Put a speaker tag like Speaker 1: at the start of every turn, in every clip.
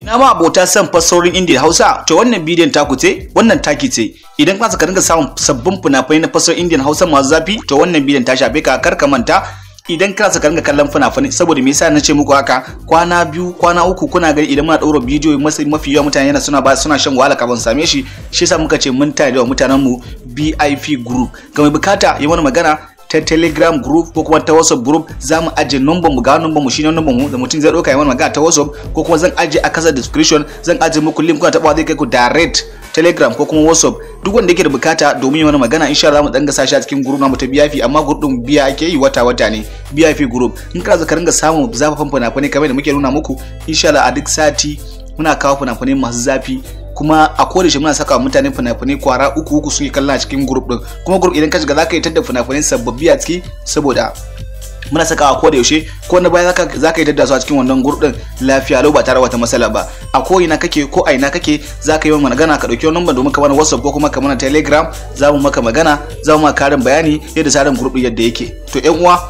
Speaker 1: Na ma abota son fassarorin Indiya Hausa, to wannan bidiyon taku ce, wannan taki ce. Idan ka saka ringa samun sabbin fina-finai na fassarorin Indiyan Hausa masu zafi, to wannan bidiyon ta shafe ka. Kar ka manta, idan kana saka ringa kallon fina-finai, saboda me yasa na ce muku haka? Kwana biyu, kwana uku kuna gani idan muna ɗaura bidiyo, mafi yawa mutane yana suna ba suna shan wahala kafin same shi. Shi yasa muka ce mun tare da mutanen mu BIP group. Ga mai bukata yi mana magana ta Telegram group ko kuma ta WhatsApp group. Za mu ajiye number mu, ga number mu, shine number mu da mutum zai dauka ya mana magana ta WhatsApp, ko kuma zan ajiye a kasar description, zan ajiye muku link, kuna tabawa zai kai ku direct Telegram ko kuma WhatsApp. Duk wanda yake da bukata domin yi mana magana, insha Allah mu dan gasa shi a cikin group namu ta BIP, amma group din biya ake yi, wata wata ne BIP group. In kana zaka ringa samun zafafan fina-finai kamar da muke nuna muku, insha Allah a duk sati muna kawo fina-finai masu zafi, kuma a koda shi muna saka mutane fina-finai kwara uku uku suke kalla a cikin group din. Kuma group idan ka shiga zaka yi tadda fina-finai sababbi a ciki, saboda muna sakawa ko da yaushe, ko na baya zaka yi tadda su a cikin wannan group din lafiya lau ba tare wata matsala ba. A ko ina kake ko a ina kake, zaka yi mana magana, ka dauki number domin ka mana WhatsApp ko kuma ka mana Telegram, za mu maka magana, za mu maka karin bayani yadda tsarin group din yadda yake. To ƴan uwa,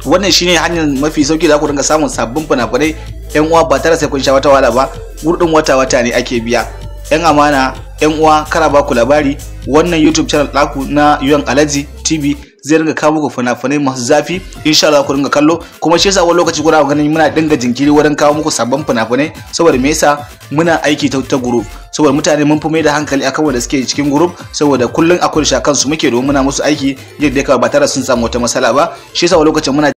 Speaker 1: wannan shine hanyar mafi sauki da ku dinga samun sabbin fina-finai, yan uwa, ba tare sai kun sha wata wahala ba. Gurdin wata wata ne ake biya. Yan amana, yan uwa, kara ba ku labari, wannan YouTube channel ɗaku na Yuan Alaji TV zai ringa kawo muku fina-finai masu zafi, insha Allah ku ringa kallo. Kuma shi yasa wani lokaci kuna ganin muna dinga jinkiri wurin kawo muku sabbin fina-finai. Saboda me yasa? Muna aiki ta group, saboda mutane mun fi mai da hankali akan wanda suke cikin group, saboda kullun akwai shakan su muke domin muna musu aiki yadda ya ba tare sun samu wata matsala ba. Shi yasa wani lokacin muna